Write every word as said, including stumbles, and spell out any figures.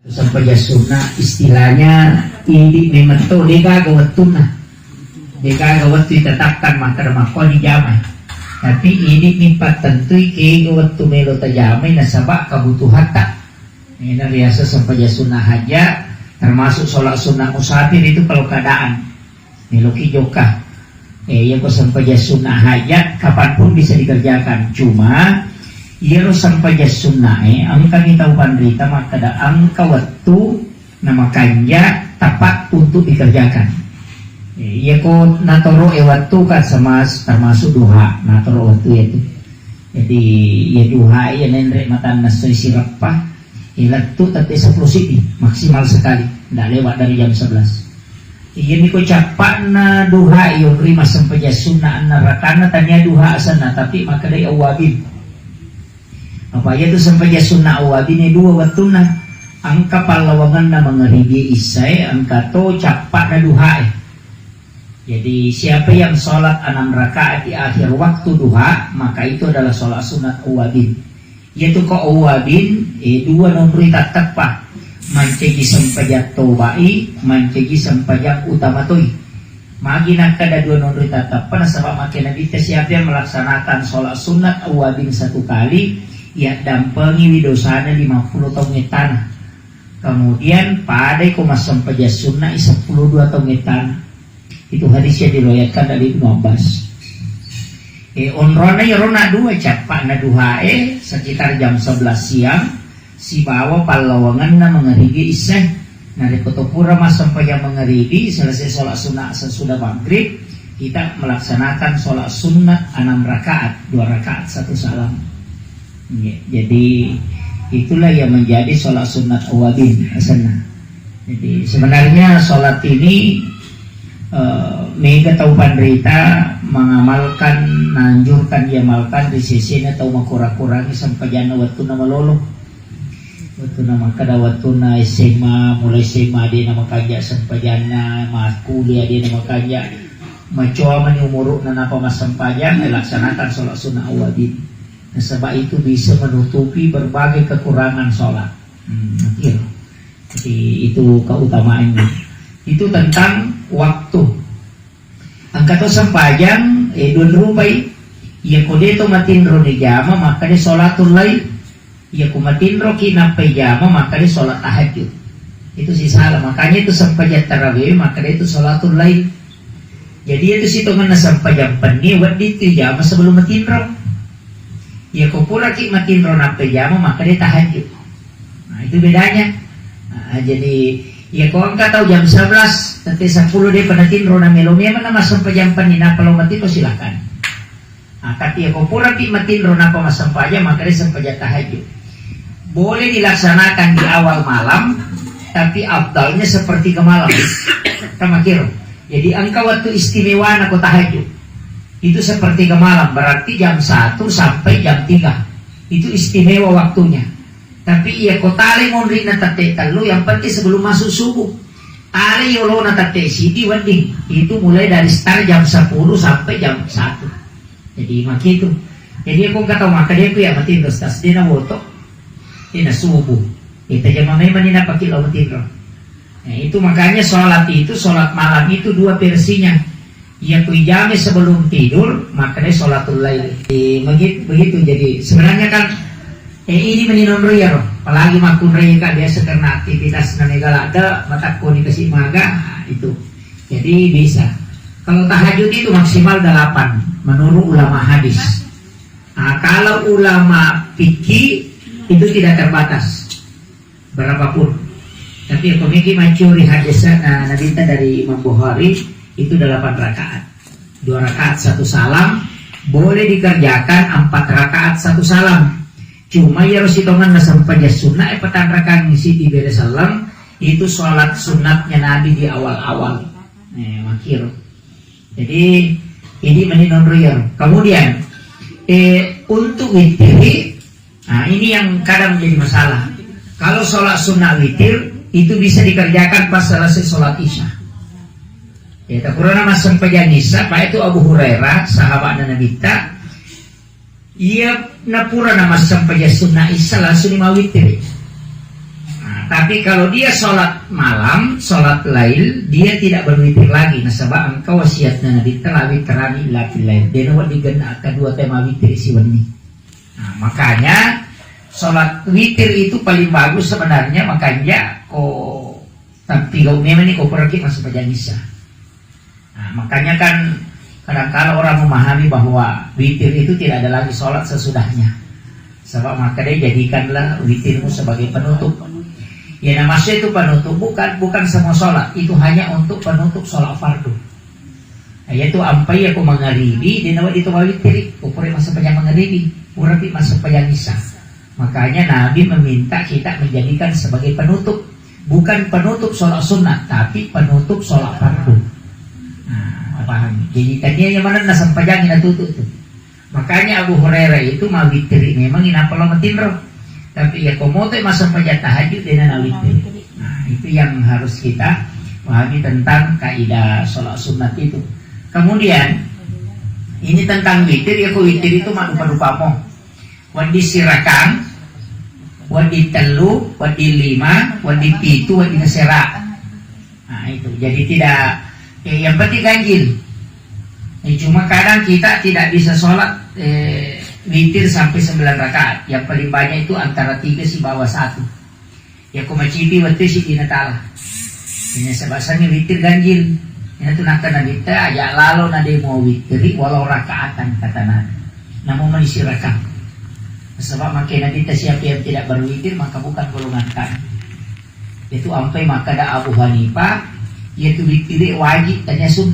Sempajang sunna istilahnya idi memang to degaga wettunna. Degaga wettu ditetapkan makkeda makkoni jamai. Tapi idi mi pattentui kega wettu melo tajamai nasaba kebutuhatta. Ini biasa sempajang sunna hajat, termasuk sholat sunna musafir itu kalau keadaan. Meloki jokka. Eh, iya ko sempajang sunna hajat, kapanpun bisa dikerjakan. Cuma, iyaro sempajang sunna, eh, engka mi tau panrita makkeda engka wettu na makanja tepat untuk dikerjakan. Eh, iya ko natoro e wettu kan semas, termasuk duha, natoro wettu itu. Jadi, iya duha iya nenre matanna soi sireppa, iya lettu tette sepuluh sidi, maksimal sekali, ndak lewat dari jam sebelas. Iya niko cappa'na duha, iya onri massempajang sunna anna rakanna tania duha asenna, tapi makkedai awwabin. Apa iya tu sempajang sunna awwabin e dua wettunna. Engka pallawangenna mangeribi issae, engka to cappa'na duha e. Jadi, siapa yang sholat enam rakaat di akhir waktu duha, maka itu adalah sholat sunat awwabin. Yaitu ko awwabin, eh, dua nonroi tatteppa. Mancaji sempajang tobai, mancaji sempajang utama toi. Magi nakkeda dua nonroi tatteppa, nasaba makke Nabitta siapa yang melaksanakan sholat sunat awwabin satu kali, yaddampengiwi dosana lima puluh taung ettana. Kemudian padai ko massempajang sunna i sepuluh dua taung ettana. Itu hadis yang diriwayatkan dari Ibnu Abbas. Eh, onrona iyaro na dua, cappa'na duhae sekitar jam sebelas siang, sibawa pallawangenna mangeribi issae. Narekko to pura massempajang mangeribi, selesai sholat sunat sesudah maghrib, kita melaksanakan sholat sunat enam rakaat, dua rakaat satu salam. Iya, jadi itulah yang menjadi sholat sunat awwabin asenna. Jadi sebenarnya sholat ini, eh, mega tau panrita mengamalkan, menganjurkan diamalkan di sesena tau makura-kurangi sempajanna wettunna malolo. Wettunna makkeda wettunna S M A, mulai S M A de na makanja sempajanna, makkuliah de na makanja. Macoa mani umuru'na napa massempajang, laksanakan sholat sunnah awwabin. Nasaba itu bisa menutupi berbagai kekurangan sholat. Hmm, iya. Jadi itu keutamaannya. Itu tentang waktu. Engka to sempajang, eh, dua rupai. Iya ko de to matinro ni jama, maka de sholatul lail. Iya ko matinro ki nappai jama, maka de sholat tahajud. Itu sisala. Makanya itu sempajang tarawih, maka de itu sholatul lail. Jadi itu sitongenna sempajang penni, wedding tu jama sebelum matinro. Iya ko puraki matinro nappai jama, maka de tahajud. Nah, itu bedanya. Nah, jadi, iya ko engka tau jam sebelas, tette sepuluh de panatinro na melo memang na massempajang penni, nappa lo matinro, silakan. Nah, tapi iya ko purapi matinro nappa massempajang, maka de sempajang tahajud. Boleh dilaksanakan di awal malam, tapi afdalnya sepertiga malam. Tamakiro. Jadi engka waktu istimewa na ko tahajud. Itu sepertiga malam, berarti jam satu sampai jam tiga. Itu istimewa waktunya. Tapi iya ko tale monrinna tette tellu, yang penting sebelum masuk subuh. Tale yolona tette sidi wedding. Itu mulai dari start jam sepuluh sampai jam satu. Jadi makitu. Jadi aku engka tau makkeda ku ya matinro, Ustaz, de na woto. De na subuh. Kita jama memang ni napaki lo matinro. Nah, itu makanya sholat itu, sholat malam itu dua versinya. Iya ku ijami sebelum tidur, makanya sholatul lail. Eh, begit-, begitu. Jadi sebenarnya kan, eh, ini meninonro ya, Roh. Apalagi makkunrai ka biasa karena aktivitas na mega ladde, matakko ni kasi maga, nah, itu. Jadi bisa. Kalau tahajud itu maksimal delapan menurut ulama hadis. Nah, kalau ulama fikih itu tidak terbatas. Berapapun. Tapi aku mikir mancuri hadis, eh, Nabi dari Imam Bukhari itu delapan rakaat. Dua rakaat satu salam, boleh dikerjakan empat rakaat satu salam. Cuma ya harus hitungan na sempajang sunnah, eh, petang rakaat ngisi di beda salam, itu sholat sunatnya Nabi di awal-awal. Eh, makiru. Jadi, ini meninonro ya. Kemudian, eh, untuk witir, nah, ini yang kadang menjadi masalah. Kalau sholat sunnah witir, itu bisa dikerjakan pas selesai sholat isya. Ya, tak kurang nama sempajang isya, Pak, itu Abu Hurairah, sahabat Nabi ta, iya napura nama sempajang sunnah isya langsung ni mawitir. Nah, Tapi kalau dia sholat malam, sholat lail, dia tidak berwitir lagi. Nasaba engka wasiatna Nabitta, "La witrani illa fil lail." Dena wedding genna kedua tema witir siwenni. Nah, makanya sholat witir itu paling bagus sebenarnya, makanya ko tapi kau memang ni ko pergi masuk pajang isya. Nah, makanya kan kadangkala orang memahami bahwa witir itu tidak ada lagi sholat sesudahnya. Sebab maka dia jadikanlah witirmu sebagai penutup. Ya, nah, maksudnya itu penutup bukan bukan semua sholat, itu hanya untuk penutup sholat fardu. Nah, yaitu ampai aku mengeribi, dia nawa itu witir, kupure masa pajang mengeribi, urapi masa pajang isya. Makanya Nabi meminta kita menjadikan sebagai penutup, bukan penutup sholat sunnah, tapi penutup sholat fardu. Nah, paham? Jadi tania yang mana na sempajang na tutup tu. Makanya Abu Hurairah itu mawitiri memang inapa lo matinro. Tapi ya komoto masa pajang tahajud dia na witiri. Nah, itu yang harus kita pahami tentang kaidah sholat sunat itu. Kemudian ini tentang witir, ya ko witir itu madupa-dupa mo. Wedding sirakang, wedding tellu, wedding lima, wedding pitu, wedding sera. Nah, itu. Jadi tidak, eh, yang penting ganjil. Eh, cuma kadang kita tidak bisa sholat eh, witir sampai sembilan rakaat. Yang paling banyak itu antara tiga si bawah satu. Ya ko macipi wettu si dina tala. Ini sebasannya witir ganjil. Ini tuh nakka Nabitta aja lalo na demo witiri walau rakaatan kata Nabi. Namun manisirakan. Sebab makai Nabitta siapa yang tidak berwitir maka bukan golongan kami. Itu ampai maka ada Abu Hanifah, yaitu witir wajib tanya sunnah.